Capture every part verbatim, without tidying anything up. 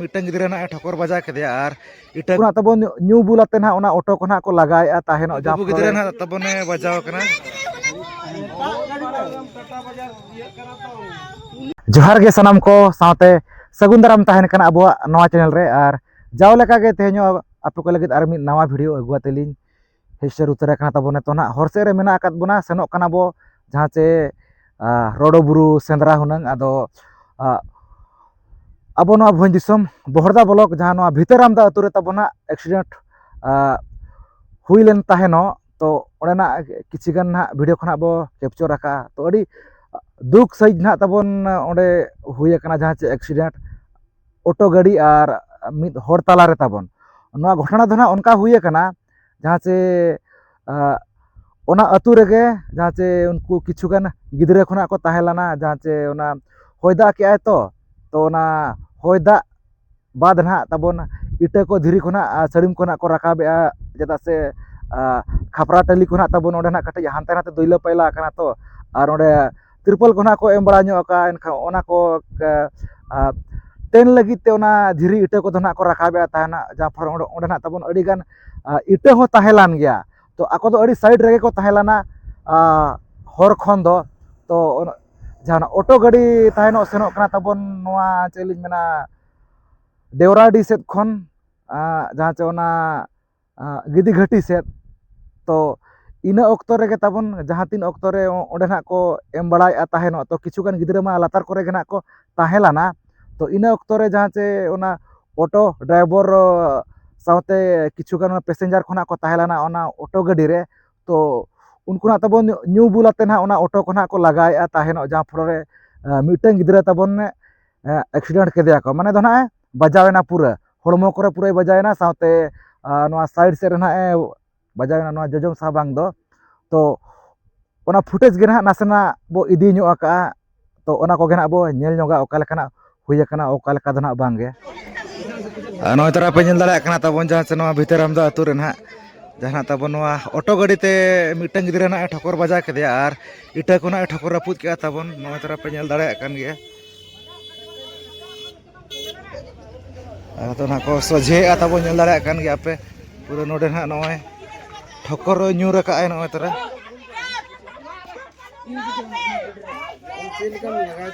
ᱢᱤᱫᱴᱟᱝ ᱜᱤᱫᱽᱨᱟᱹ ᱱᱟᱜ ᱮ ᱴᱷᱚᱠᱚᱨ ᱵᱟᱡᱟᱣ ᱠᱮᱫᱮᱭᱟ ᱟᱨ ᱤᱴᱟᱹ ᱠᱚ ᱱᱟᱜ ᱛᱟᱵᱚᱱ ᱧᱩ ᱵᱩᱞ ᱟᱛᱮ ᱱᱟᱜ ᱚᱱᱟ ᱚᱴᱳ ᱠᱚ ᱱᱟᱜ ᱠᱚ ᱞᱟᱜᱟᱭᱮᱫᱼᱟ ᱛᱟᱦᱮᱱᱚᱜ, ᱡᱟᱦᱟᱸ ᱵᱟᱹᱵᱩ ᱜᱤᱫᱽᱨᱟᱹ ᱯᱷᱚᱞᱮ ᱱᱟᱜ ᱛᱟᱵᱚᱱᱮ ᱵᱟᱡᱟᱣ ᱠᱟᱱᱟ᱾ ᱡᱚᱦᱟᱨ ᱜᱮ ᱥᱟᱱᱟᱢ ᱠᱚ ᱥᱟᱶᱛᱮ ᱥᱟᱹᱜᱩᱱ ᱫᱟᱨᱟᱢ ᱛᱟᱦᱮᱱ ᱠᱟᱱᱟ ᱟᱵᱚᱣᱟᱜ ᱱᱚᱣᱟ ᱪᱮᱱᱮᱞ ᱨᱮ᱾ ᱟᱨ ᱡᱟᱣ ᱞᱮᱠᱟ ᱜᱮ ᱛᱮᱦᱮᱧ ᱦᱚᱸ ᱟᱯᱮ ᱠᱚ ᱞᱟᱹᱜᱤᱫ ᱟᱨ ᱢᱤᱫ ᱱᱟᱣᱟ ᱵᱷᱤᱰᱤᱭᱳ ᱟᱹᱜᱩ ᱟᱛᱮ ᱞᱤᱧ ᱦᱮᱡ ᱥᱮᱴᱮᱨ ᱩᱛᱟᱹᱨ ᱟᱠᱟᱱᱟ ᱛᱟᱵᱚᱱ᱾ ᱱᱤᱛᱚᱜ ᱱᱟᱜ ᱦᱚᱨ ᱥᱮᱫ ᱨᱮ ᱢᱮᱱᱟᱜ ᱟᱠᱟᱫ ᱵᱚᱱᱟ, ᱥᱮᱱᱚᱜ ᱠᱟᱱᱟ ᱵᱚ ᱡᱟᱦᱟᱸ ᱪᱮ, ᱟ, ᱨᱚᱰᱚ ᱵᱩᱨᱩ ᱥᱮᱸᱫᱽᱨᱟ ᱦᱩᱱᱟᱹᱝ᱾ ᱟᱫᱚ, ᱟ, ᱟᱵᱚ ᱱᱚᱣᱟ ᱵᱷᱚᱸᱡᱽ ᱫᱤᱥᱚᱢ ᱵᱚᱦᱚᱲᱫᱟ ᱵᱞᱚᱠ ᱡᱟᱦᱟᱸ ᱱᱚᱣᱟ ᱵᱷᱤᱛᱟᱹᱨᱟᱢᱫᱟ ᱟᱹᱛᱩ ᱨᱮ ᱛᱟᱵᱚᱱ ᱱᱟᱜ ᱮᱠᱥᱤᱰᱮᱱᱴ, ᱟ, ᱦᱩᱭ ᱞᱮᱱ ᱛᱟᱦᱮᱱᱚᱜ, ᱛᱚ ᱚᱸᱰᱮᱱᱟᱜ ᱠᱤᱪᱷᱤ ᱜᱟᱱ ᱱᱟᱦᱟᱜ ᱵᱷᱤᱰᱤᱭᱳ ᱠᱷᱚᱱᱟᱜ ᱵᱚ ᱠᱮᱯᱪᱚᱨ ᱟᱠᱟᱫᱼᱟ᱾ ᱛᱚ ᱟᱹᱰᱤ ᱫᱩᱠ ᱥᱟᱺᱦᱤᱡ ᱱᱟᱦᱟᱜ ᱛᱟᱵᱚᱱ ᱚᱸᱰᱮ ᱦᱩᱭ ᱟᱠᱟᱱᱟ ᱡᱟᱦᱟᱸ ᱪᱮ ᱮᱠᱥᱤᱰᱮᱱᱴ, ᱚᱴᱳ ᱜᱟᱹᱰᱤ ᱟᱨ ᱢᱤᱫ ᱦᱚᱲ ᱛᱟᱞᱟ ᱨᱮ ᱛᱟᱵᱚᱱ᱾ ᱱᱚᱣᱟ ᱜᱷᱚᱴᱚᱱᱟ ᱫᱚ ᱱᱟᱦᱟᱜ ᱚᱱᱠᱟ ᱦᱩᱭ ᱟᱠᱟᱱᱟ ᱡᱟᱦᱟᱸ ᱪᱮ, ᱟ, ᱚᱱᱟ ᱟᱹᱛᱩ ᱨᱮᱜᱮ ᱡᱟᱦᱟᱸ ᱪᱮ ᱩᱱᱠᱩ ᱠᱤᱪᱷᱩ ᱜᱟᱱ ᱜᱤᱫᱽᱨᱟᱹ ᱠᱷᱚᱱᱟᱜ ᱠᱚ ᱛᱟᱦᱮᱸ ᱞᱮᱱᱟ, ᱡᱟᱦᱟᱸ ᱪᱮ ᱚᱱᱟ ᱦᱚᱭ ᱫᱟᱜ ᱠᱮᱜᱼᱟᱭ ᱛᱚ, ᱛᱚ ᱚᱱᱟ ᱦᱚᱭ ᱫᱟᱜ ᱵᱟᱫᱽ ᱱᱟᱦᱟᱜ ᱛᱟᱵᱚᱱ ᱤᱴᱟᱹ ᱠᱚ, ᱫᱷᱤᱨᱤ ᱠᱚ ᱱᱟᱦᱟᱜ, ᱟᱨ ᱥᱟᱹᱲᱤᱢ ᱠᱚ ᱱᱟᱦᱟᱜ ᱠᱚ ᱨᱟᱠᱟᱵᱮᱜᱼᱟ, ᱪᱮᱫᱟᱜ ᱥᱮ, ᱟ, ᱠᱷᱟᱯᱨᱟ ᱴᱟᱹᱞᱤ ᱠᱚ ᱱᱟᱦᱟᱜ ᱛᱟᱵᱚᱱ ᱚᱸᱰᱮ ᱱᱟᱦᱟᱜ ᱠᱟᱹᱴᱤᱡ ᱦᱟᱱᱛᱮ ᱱᱟᱛᱮ ᱫᱟᱹᱭᱞᱟᱹ ᱯᱟᱭᱞᱟ ᱟᱠᱟᱱᱟ ᱛᱚ, ᱟᱨ ᱚᱸᱰᱮ ᱛᱤᱨᱯᱚᱞ ᱠᱚ ᱱᱟᱦᱟᱜ ᱠᱚ ᱮᱢ ᱵᱟᱲᱟ ᱧᱚᱜ ᱟᱠᱟᱫᱼᱟ, ᱮᱱᱠᱷᱟᱱ ᱚᱱᱟ ᱠᱚ, ᱟ, ᱟ, ᱛᱮᱱ ᱞᱟᱹᱜᱤᱫ ᱛᱮ ᱚᱱᱟ ᱫᱷᱤᱨᱤ ᱤᱴᱟᱹ ᱠᱚᱫᱚ ᱱᱟᱦᱟᱜ ᱠᱚ ᱨᱟᱠᱟᱵᱮᱜᱼᱟ ᱛᱟᱦᱮᱱᱟ, ᱡᱟᱦᱟᱸ ᱯᱷᱚᱞᱮ ᱚᱸᱰᱮ, ᱚᱸᱰᱮ ᱱᱟᱦᱟᱜ ᱛᱟᱵᱚᱱ ᱟᱹᱰᱤᱜᱟᱱ, ᱟ, ᱤᱴᱟᱹ ᱦᱚᱸ ᱛᱟᱦᱮᱸ ᱞᱮᱱ ᱜᱮᱭᱟ᱾ ᱛᱚ ᱟᱠᱚ ᱫᱚ ᱟᱹᱰᱤ ᱥᱟᱭᱤᱰ ᱨᱮᱜᱮ ᱠᱚ ᱛᱟᱦᱮᱸ ᱞᱮᱱᱟ, ᱟ, ᱦᱚᱨ ᱠᱷᱚᱱ ᱫᱚ᱾ ᱛᱚ ᱚᱱᱟ ᱡᱟᱦᱟᱱᱟᱜ ᱚᱴᱳ ᱜᱟᱹᱰᱤ ᱛᱟᱦᱮᱱᱚᱜ ᱥᱮᱱᱚᱜ ᱠᱟᱱᱟ ᱛᱟᱵᱚᱱ, ᱱᱚᱣᱟ ᱪᱮᱫ ᱞᱤᱧ ᱢᱮᱱᱟ, ᱰᱮᱣᱨᱟᱰᱤ ᱥᱮᱫ ᱠᱷᱚᱱ, ᱟ, ᱡᱟᱦᱟᱸ ᱪᱮ ᱚᱱᱟ, ᱟ, ᱜᱤᱫᱤ ᱜᱷᱟᱹᱴᱤ ᱥᱮᱫ᱾ ᱛᱚ ᱤᱱᱟᱹ ᱚᱠᱛᱚ ᱨᱮᱜᱮ ᱛᱟᱵᱚᱱ ᱡᱟᱦᱟᱸ ᱛᱤᱱ ᱚᱠᱛᱚ ᱨᱮ ᱚᱸᱰᱮ ᱱᱟᱦᱟᱜ ᱠᱚ ᱮᱢ ᱵᱟᱲᱟᱭᱮᱫᱼᱟ ᱛᱟᱦᱮᱱᱚᱜ, ᱛᱚ ᱠᱤᱪᱷᱩ ᱜᱟᱱ ᱜᱤᱫᱽᱨᱟᱹ ᱢᱟ ᱞᱟᱛᱟᱨ ᱠᱚᱨᱮ ᱜᱮ ᱱᱟᱦᱟᱜ ᱠᱚ ᱛᱟᱦᱮᱸ ᱞᱮᱱᱟ᱾ ᱛᱚ ᱤᱱᱟᱹ ᱚᱠᱛᱚ ᱨᱮ ᱡᱟᱦᱟᱸ ᱪᱮ ᱚᱱᱟ ᱚᱴᱳ ᱰᱨᱟᱭᱵᱷᱟᱨ ᱥᱟᱶᱛᱮ ᱠᱤᱪᱷᱩ ᱜᱟᱱ ᱚᱱᱟ ᱯᱮᱥᱮᱧᱡᱟᱨ ᱠᱷᱚᱱᱟᱜ ᱠᱚ ᱛᱟᱦᱮᱸ ᱞᱮᱱᱟ ᱚᱱᱟ ᱚᱴᱳ ᱜᱟᱹᱰᱤ ᱨᱮ᱾ ᱛᱚ ᱩᱱᱠᱩ ᱱᱟᱜ ᱛᱟᱵᱚᱱ ᱧᱩ ᱵᱩᱞ ᱟᱛᱮ ᱱᱟᱦᱟᱜ ᱚᱱᱟ ᱚᱴᱳ ᱠᱚ ᱱᱟᱦᱟᱜ ᱠᱚ ᱞᱟᱜᱟᱭᱮᱫᱼᱟ ᱛᱟᱦᱮᱱᱚᱜ, ᱡᱟᱦᱟᱸ ᱯᱷᱚᱞᱮ ᱨᱮ, ᱮ, ᱢᱤᱫᱴᱟᱝ ᱜᱤᱫᱽᱨᱟᱹ ᱛᱟᱵᱚᱱ, ᱮ, ᱮᱠᱥᱤᱰᱮᱱᱴ ᱠᱮᱫᱮᱭᱟ ᱠᱚ, ᱢᱟᱱᱮ ᱫᱚ ᱱᱟᱦᱟᱜ ᱮ ᱵᱟᱡᱟᱣᱮᱱᱟ ᱯᱩᱨᱟᱹ, ᱦᱚᱲᱢᱚ ᱠᱚᱨᱮ ᱯᱩᱨᱟᱹᱭ ᱵᱟᱡᱟᱣᱮᱱᱟ, ᱥᱟᱶᱛᱮ, ᱟ, ᱱᱚᱣᱟ ᱥᱟᱭᱤᱰ ᱥᱮᱫ ᱨᱮ ᱱᱟᱦᱟᱜ ᱮ ᱵᱟᱡᱟᱣᱮᱱᱟ, ᱱᱚᱣᱟ ᱡᱚᱡᱚᱢ ᱥᱟᱦᱟᱵᱟᱝ ᱫᱚ᱾ ᱛᱚ ᱚᱱᱟ ᱯᱷᱩᱴᱮᱡᱽ ᱜᱮ ᱱᱟᱦᱟᱜ ᱱᱟᱥᱮᱱᱟᱜ ᱵᱚ ᱤᱫᱤ ᱧᱚᱜ ᱟᱠᱟᱜᱼᱟ᱾ ᱛᱚ ᱚᱱᱟ ᱠᱚᱜᱮ ᱱᱟᱦᱟᱜ ᱵᱚ ᱧᱮᱞ ᱧᱚᱜᱟ, ᱚᱠᱟ ᱞᱮᱠᱟᱱᱟᱜ ᱦᱩᱭ ᱟᱠᱟᱱᱟ, ᱚᱠᱟ ᱞᱮᱠᱟ ᱫᱚ ᱱᱟᱦᱟᱜ ᱵᱟᱝᱜᱮ᱾ ᱟᱨ ᱱᱚᱜᱼᱚᱭ ᱛᱚᱨᱟ ᱯᱮ ᱧᱮᱞ ᱫᱟᱲᱮᱭᱟᱜ ᱠᱟᱱᱟ ᱛᱟᱵᱚᱱ ᱡᱟᱦᱟᱸ ᱪᱮ ᱱᱚᱣᱟ ᱵᱷᱤᱛᱟᱹᱨᱟᱢᱫᱟ ᱟᱹᱛᱩ ᱨᱮ ᱱᱟᱦᱟᱜ ᱡᱟᱦᱟᱱᱟᱜ ᱛᱟᱵᱚᱱ ᱱᱚᱣᱟ ᱚᱴᱳ ᱜᱟᱹᱰᱤ ᱛᱮ ᱢᱤᱫᱴᱟᱝ ᱜᱤᱫᱽᱨᱟᱹ ᱱᱟᱦᱟᱜ ᱮ ᱴᱷᱚᱠᱚᱨ ᱵᱟᱡᱟᱣ ᱠᱮᱫᱮᱭᱟ ᱟᱨ ᱤᱴᱟᱹ ᱠᱚ ᱱᱟᱦᱟᱜ ᱮ ᱴᱷᱚᱠᱚᱨ ᱨᱟᱹᱯᱩᱫ ᱠᱮᱜᱼᱟ ᱛᱟᱵᱚᱱ᱾ ᱱᱚᱜᱼᱚᱭ ᱛᱚᱨᱟ ᱯᱮ ᱧᱮᱞ ᱫᱟᱲᱮᱭᱟᱜ ᱠᱟᱱ ᱜᱮᱭᱟ᱾ ᱟᱨ ᱛᱚ ᱱᱟᱦᱟᱜ ᱠᱚ ᱥᱚᱡᱷᱮᱭᱮᱜᱼᱟ ᱛᱟᱵᱚᱱ, ᱧᱮᱞ ᱫᱟᱲᱮᱭᱟᱜ ᱠᱟᱱ ᱜᱮᱭᱟ ᱯᱮ᱾ ᱯᱩᱨᱟᱹ ᱱᱚᱰᱮ ᱱᱟᱦᱟᱜ ᱱᱚᱜᱼᱚᱭ ᱴᱷᱚᱠᱚᱨ ᱧᱩᱨ ᱟᱠᱟᱜᱼᱟᱭ ᱱᱚᱜᱼᱚᱭ ᱛᱚᱨᱟ᱾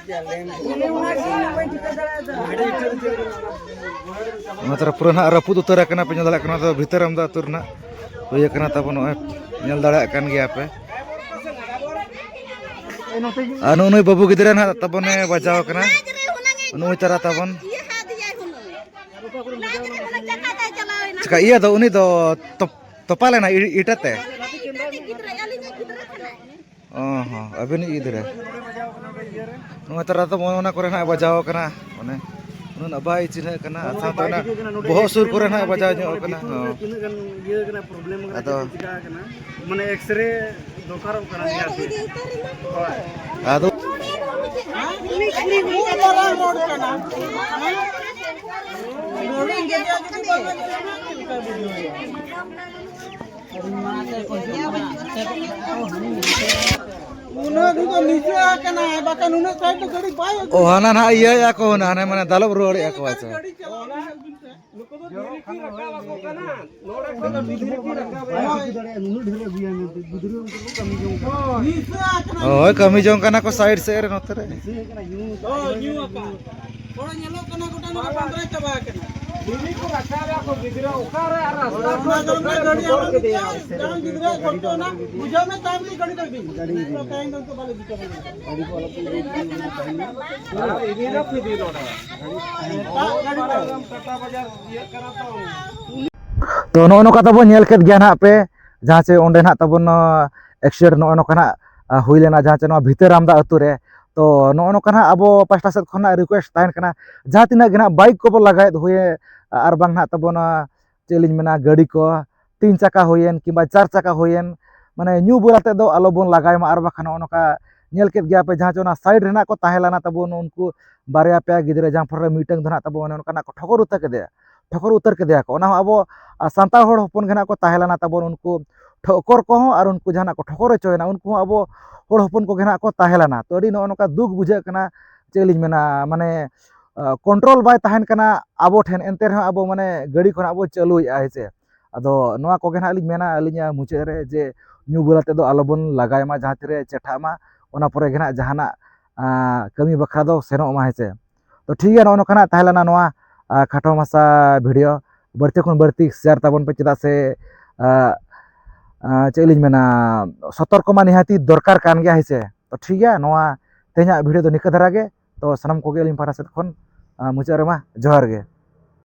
ᱚᱱᱟ ᱛᱚᱨᱟ ᱯᱩᱨᱟᱹ ᱱᱟᱦᱟᱜ ᱨᱟᱹᱯᱩᱫ ᱩᱛᱟᱹᱨ ᱟᱠᱟᱱᱟ ᱯᱮ, ᱧᱮᱞ ᱫᱟᱲᱮᱭᱟᱜ ᱠᱟᱱᱟ᱾ ᱱᱚᱣᱟ ᱫᱚ ᱵᱷᱤᱛᱟᱹᱨ ᱟᱢᱫᱟ ᱟᱹᱛᱩ ᱨᱮᱱᱟᱜ ᱦᱩᱭ ᱟᱠᱟᱱᱟ ᱛᱟᱵᱚᱱ, ᱱᱚᱜᱼᱚᱭ ᱧᱮᱞ ᱫᱟᱲᱮᱭᱟᱜ ᱠᱟᱱ ᱜᱮᱭᱟ ᱯᱮ᱾ ᱟᱨ ᱱᱩᱜᱼᱩ ᱱᱩᱭ ᱵᱟᱹᱵᱩ ᱜᱤᱫᱽᱨᱟᱹ ᱱᱟᱦᱟᱜ ᱛᱟᱵᱚᱱᱮ ᱵᱟᱡᱟᱣ ᱟᱠᱟᱱᱟ, ᱱᱩᱜᱼᱩᱭ ᱛᱟᱨᱟ ᱛᱟᱵᱚᱱ᱾ ᱪᱮᱠᱟ ᱤᱭᱟᱹ ᱫᱚ, ᱩᱱᱤ ᱫᱚ ᱛᱚᱯ-, ᱛᱚᱯᱟ ᱞᱮᱱᱟ ᱤ-, ᱤᱴᱟᱹ ᱛᱮ? ᱚ ᱦᱚᱸ, ᱟᱹᱵᱤᱱᱤᱡ ᱜᱤᱫᱽᱨᱟᱹ᱾ ᱱᱚᱜᱼᱚᱭ ᱛᱟᱨᱟ ᱫᱚ ᱚᱱᱟ ᱠᱚᱨᱮ ᱱᱟᱜ ᱵᱟᱡᱟᱣ ᱠᱟᱱᱟ, ᱚᱱᱮ ᱩᱱᱟᱹᱜ ᱵᱟᱭ ᱪᱤᱱᱦᱟᱹᱜ ᱠᱟᱱᱟ᱾ ᱟᱨ ᱥᱟᱶᱛᱮ ᱚᱱᱟ ᱵᱚᱦᱚᱜ ᱥᱩᱨ ᱠᱚᱨᱮ ᱱᱟᱜ ᱵᱟᱡᱟᱣ ᱧᱚᱜ ᱠᱟᱱᱟ᱾ ᱦᱚᱸ᱾ ᱛᱤᱱᱟᱹᱜ ᱜᱟᱱ ᱤᱭᱟᱹ ᱠᱟᱱᱟ, ᱯᱨᱚᱵᱞᱮᱢ ᱠᱟᱱᱟ, ᱟᱫᱚ ᱪᱮᱫ ᱪᱤᱠᱟ ᱠᱟᱱᱟ, ᱢᱟᱱᱮ ᱮᱠᱥᱨᱮ ᱫᱚᱨᱠᱟᱨᱚᱜ ᱠᱟᱱᱟ ᱱᱤᱦᱟᱹᱛ ᱜᱮ᱾ ᱦᱳᱭ᱾ ᱟᱫᱚ ᱩᱱᱟᱹᱜ ᱫᱚ ᱱᱤᱥᱟᱹ ᱟᱠᱟᱱᱟ, ᱵᱟᱠᱷᱟᱱ ᱩᱱᱟᱹᱜ ᱥᱟᱭᱤᱰ ᱫᱚ ᱜᱟᱹᱰᱤ ᱵᱟᱭ ᱚ, ᱦᱟᱱᱟ ᱱᱟᱦᱟᱜ ᱤᱭᱟᱹᱭᱮᱫᱼᱟ ᱠᱚ, ᱦᱟᱱᱟ, ᱦᱟᱱᱮ ᱢᱟᱱᱮ ᱫᱟᱞᱚᱵ ᱨᱩᱣᱟᱹᱲᱮᱫᱼᱟ ᱠᱚ, ᱟᱪᱪᱷᱟ᱾ ᱜᱟᱹᱰᱤ ᱪᱟᱞᱟᱣ ᱦᱩᱭᱩᱜ ᱵᱤᱱ ᱥᱮ᱾ ᱱᱩᱠᱩ ᱫᱚ ᱫᱷᱤᱨᱤ ᱠᱤᱱ ᱨᱟᱠᱟᱵ ᱟᱠᱚ ᱠᱟᱱᱟ, ᱱᱚᱰᱮ ᱠᱷᱚᱱ ᱫᱚ ᱫᱷᱤᱨᱤ ᱠᱤᱱ ᱨᱟᱠᱟᱵ ᱟᱠᱚ ᱠᱟᱱᱟ᱾ ᱦᱳᱭ, ᱠᱟᱹᱢᱤ ᱡᱚᱝ ᱠᱟᱱᱟ ᱠᱚ ᱥᱟᱭᱤᱰ ᱥᱮᱫ ᱨᱮ, ᱱᱚᱛᱮ ᱨᱮ᱾ ᱦᱳᱭ, ᱧᱩ ᱟᱠᱟᱫ᱾ ᱦᱳᱭ, ᱧᱮᱞᱚᱜ ᱠᱟᱱᱟ, ᱜᱚᱴᱟ ᱱᱚᱰᱮ ᱯᱟᱸᱫᱽᱨᱟ ᱪᱟᱵᱟ ᱟᱠᱟᱱᱟ᱾ ᱫᱷᱤᱨᱤ ᱠᱚ ᱨᱟᱠᱟᱵ ᱟᱠᱚ ᱜᱤᱫᱽᱨᱟᱹ, ᱚᱠᱟᱨᱮ ᱟᱨ ᱨᱟᱥᱛᱟ ᱚᱱᱟ ᱠᱷᱚᱱ ᱫᱚ ᱚᱱᱟ ᱜᱟᱹᱰᱤ ᱟᱞᱚ ᱤᱫᱤᱭᱟ, ᱡᱟᱦᱟᱸ ᱜᱤᱫᱽᱨᱟᱹ ᱜᱷᱚᱴᱚᱱᱟ, ᱵᱩᱡᱷᱟᱹᱣ ᱢᱮ, ᱛᱟᱭᱚᱢ ᱨᱮ ᱜᱟᱹᱰᱤ ᱫᱚ ᱤᱫᱤ᱾ ᱛᱮᱦᱮᱧ ᱫᱚ ᱱᱤᱛᱚᱜ ᱵᱟᱞᱮ ᱤᱫᱤ ᱪᱟᱵᱟᱭᱟ᱾ ᱛᱚ, ᱱᱚᱜᱼᱚ ᱱᱚᱝᱠᱟ ᱛᱟᱵᱚᱱ ᱧᱮᱞ ᱠᱮᱫ ᱜᱮᱭᱟ ᱱᱟᱦᱟᱜ ᱯᱮ, ᱡᱟᱦᱟᱸ ᱪᱮ ᱚᱸᱰᱮ ᱱᱟᱦᱟᱜ ᱛᱟᱵᱚᱱ, ᱟᱸ, accident ᱱᱚᱜᱼᱚ ᱱᱚᱝᱠᱟ ᱱᱟᱦᱟᱜ, ᱟᱸ, ᱦᱩᱭ ᱞᱮᱱᱟ, ᱡᱟᱦᱟᱸ ᱪᱮ ᱱᱚᱣᱟ ᱵᱷᱤᱛᱟᱹᱨ ᱟᱢᱫᱟ ᱟᱹᱛᱩ ᱨᱮ᱾ ᱛᱚ, ᱱᱚᱜᱼᱚ ᱱᱚᱝᱠᱟ ᱱᱟᱦᱟᱜ ᱟᱵᱚ ᱯᱟᱥᱴᱟ ᱥᱮᱫ ᱠᱷᱚᱱᱟᱜ request ᱛᱟᱦᱮᱱ ᱠᱟᱱᱟ, ᱡᱟᱦᱟᱸ ᱛᱤᱱᱟᱹᱜ ᱜᱮ ᱱᱟᱦᱟᱜ bike ᱠᱚᱵᱚᱱ ᱞᱟᱜᱟᱭᱮᱫ ᱦᱩᱭ, ᱟᱨ ᱵᱟᱝ ᱱᱟᱦᱟᱜ ᱛᱟᱵᱚᱱ, ᱪᱮᱫ ᱞᱤᱧ ᱢᱮᱱᱟ, ᱜᱟᱹᱰᱤ ᱠᱚ, ᱛᱤᱱ ᱪᱟᱠᱟ ᱦᱩᱭᱮᱱ ᱠᱤᱝᱵᱟ ᱪᱟᱨ ᱪᱟᱠᱟ ᱦᱩᱭᱮᱱ, ᱢᱟᱱᱮ ᱧᱩ ᱵᱩᱞ ᱟᱛᱮᱫ ᱫᱚ ᱟᱞᱚ ᱵᱚᱱ ᱞᱟᱜᱟᱭ ᱢᱟ᱾ ᱟᱨ ᱵᱟᱠᱷᱟᱱ ᱱᱚᱜᱼᱚ ᱱᱚᱝᱠᱟ ᱧᱮᱞ ᱠᱮᱫ ᱜᱮᱭᱟ ᱯᱮ, ᱡᱟᱦᱟᱸ ᱪᱮ ᱚᱱᱟ side ᱨᱮᱱᱟᱜ ᱠᱚ ᱛᱟᱦᱮᱸ ᱞᱮᱱᱟ ᱛᱟᱵᱚᱱ ᱩᱱᱠᱩ ᱵᱟᱨᱭᱟ ᱯᱮᱭᱟ ᱜᱤᱫᱽᱨᱟᱹ, ᱡᱟᱦᱟᱸ ᱯᱚᱨᱮ ᱢᱤᱫᱴᱟᱝ ᱫᱚ ᱱᱟᱦᱟᱜ ᱛᱟᱵᱚᱱ ᱚᱱᱮ ᱚᱱᱠᱟᱱᱟᱜ ᱠᱚ ᱴᱷᱚᱠᱚᱨ ᱩᱛᱟᱹᱨ ᱠᱮᱫᱮᱭᱟ, ᱴᱷᱚᱠᱚᱨ ᱩᱛᱟᱹᱨ ᱠᱮᱫᱮᱭᱟ ᱠᱚ᱾ ᱚᱱᱟ ᱦᱚᱸ ᱟᱵᱚ, ᱟ, ᱥᱟᱱᱛᱟᱲ ᱦᱚᱲ ᱦᱚᱯᱚᱱ ᱜᱮ ᱱᱟᱦᱟᱜ ᱠᱚ ᱛᱟᱦᱮᱸ ᱞᱮᱱᱟ ᱛᱟᱵᱚᱱ, ᱩᱱᱠᱩ ᱴᱷᱚᱠᱚᱨ ᱠᱚᱦᱚᱸ ᱟᱨ ᱩᱱᱠᱩ ᱡᱟᱦᱟᱱᱟᱜ ᱠᱚ ᱴᱷᱚᱠᱚᱨ ᱦᱚᱪᱚᱭᱮᱱᱟ, ᱩᱱᱠᱩ ᱦᱚᱸ ᱟᱵᱚ ᱦᱚᱲ ᱦᱚᱯᱚᱱ ᱠᱚᱜᱮ ᱱᱟᱦᱟᱜ ᱠᱚ ᱛᱟᱦᱮᱸ ᱞᱮᱱᱟ᱾ ᱛᱚ, ᱟᱹᱰᱤ ᱱᱚᱜᱼᱚ ᱱᱚᱝᱠᱟ ᱫᱩᱠ ᱵᱩᱡᱷᱟᱹᱜ ᱠᱟᱱᱟ, ᱪᱮᱫ ᱞᱤᱧ ᱢᱮᱱᱟ, ᱢᱟᱱᱮ ᱠᱚᱱᱴᱨᱳᱞ ᱵᱟᱭ ᱛᱟᱦᱮᱱ ᱠᱟᱱᱟ ᱟᱵᱚ ᱴᱷᱮᱱ, ᱮᱱᱛᱮ ᱨᱮᱦᱚᱸ ᱟᱵᱚ ᱢᱟᱱᱮ ᱜᱟᱹᱰᱤ ᱠᱷᱚᱱᱟᱜ ᱵᱚ ᱪᱟᱹᱞᱩᱭᱮᱫᱼᱟ, ᱦᱮᱸ ᱥᱮ᱾ ᱟᱫᱚ ᱱᱚᱣᱟ ᱠᱚᱜᱮ ᱱᱟᱦᱟᱜ ᱞᱤᱧ ᱢᱮᱱᱟ ᱟᱹᱞᱤᱧᱟᱜ ᱢᱩᱪᱟᱹᱫ ᱨᱮ, ᱡᱮ ᱧᱩ ᱵᱩᱞ ᱟᱛᱮ ᱫᱚ ᱟᱞᱚᱵᱚᱱ ᱞᱟᱜᱟᱭ ᱢᱟ, ᱡᱟᱦᱟᱸ ᱛᱤᱨᱮ ᱪᱮᱴᱷᱟᱜ ᱢᱟ, ᱚᱱᱟ ᱯᱚᱨᱮ ᱜᱮ ᱱᱟᱦᱟᱜ ᱡᱟᱦᱟᱱᱟᱜ ᱠᱟᱹᱢᱤ ᱵᱟᱠᱷᱨᱟ ᱫᱚ ᱥᱮᱱᱚᱜ ᱢᱟ, ᱦᱮᱸ ᱥᱮ᱾ ᱛᱚ ᱴᱷᱤᱠ ᱜᱮᱭᱟ, ᱱᱚᱜᱼᱚ ᱱᱚᱝᱠᱟᱱᱟᱜ ᱛᱟᱦᱮᱸ ᱞᱮᱱᱟ ᱱᱚᱣᱟ ᱠᱷᱟᱴᱚ ᱢᱟᱪᱷᱟ ᱵᱷᱤᱰᱤᱭᱳ᱾ ᱵᱟᱹᱲᱛᱤ ᱠᱷᱚᱱ ᱵᱟᱹᱲᱛᱤ ᱥᱮᱭᱟᱨ ᱛᱟᱵᱚᱱ ᱯᱮ, ᱪᱮᱫᱟᱜ ᱥᱮ ᱪᱮᱫ ᱞᱤᱧ ᱢᱮᱱᱟ, ᱥᱚᱛᱚᱨᱠᱚ ᱢᱟ ᱱᱤᱦᱟᱹᱛᱤ ᱫᱚᱨᱠᱟᱨ ᱠᱟᱱ ᱜᱮᱭᱟ, ᱦᱮᱸ ᱥᱮ᱾ ᱛᱚ ᱴᱷᱤᱠ ᱜᱮᱭᱟ, ᱱᱚᱣᱟ ᱛᱮᱦᱮᱧᱟᱜ ᱵᱷᱤᱰᱤᱭᱳ ᱫᱚ ᱱᱤᱝᱠᱟᱹ ᱫᱷᱟᱨᱟ ᱜᱮ᱾ ᱛᱚ ᱥᱟᱱᱟᱢ ᱠᱚᱜᱮ ᱟᱹᱞᱤᱧ ᱯᱟᱦᱴᱟ ᱥᱮᱫ ᱠᱷᱚᱱ ᱢᱩᱪᱟᱹᱫ ᱨᱮᱢᱟ ᱡᱚᱦᱟᱨ ᱜᱮ᱾